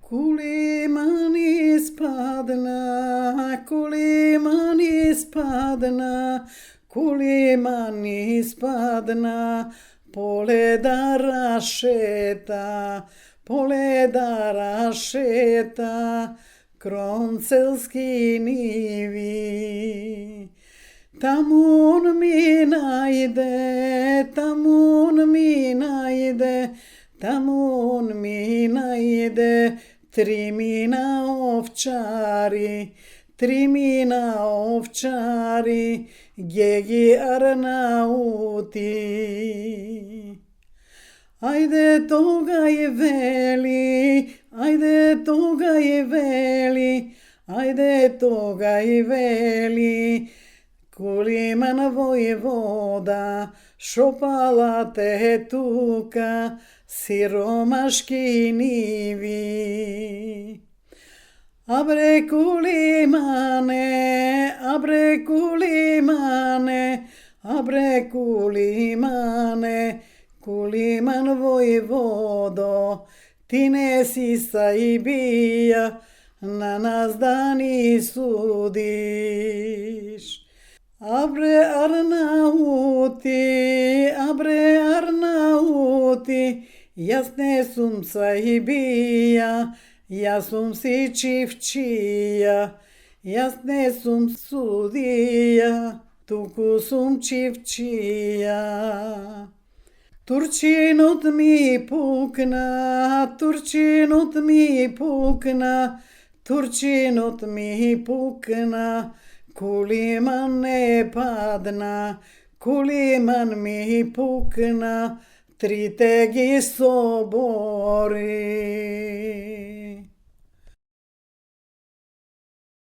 Кулимани спадна, кулимани спадна, кулимани спадна, поле да рашета, поле да рашета, кронцелски ниви. Тамун ми најде, тамун ми најде, тамун ми најде, тримина овчари, тримина овчари, геги арнаути. Ајде тогај вели, ајде тогај вели, ајде тогај вели, Кулиман војвода, шопала те тука, сиромашки ниви. Абре Кулимане, абре Кулимане, абре Кулимане, Кулиман војводо, ти не си сајбија, на нас да ни судиш. Абре Арнаути, јас не сум сајбија, јас сум си чивчија, јас не сум судија, туку сум чивчија. Турчинот ми пукна, турчинот ми пукна, турчинот ми пукна, Кулиман не падна, Кулиман ми пукна, трите ги собори.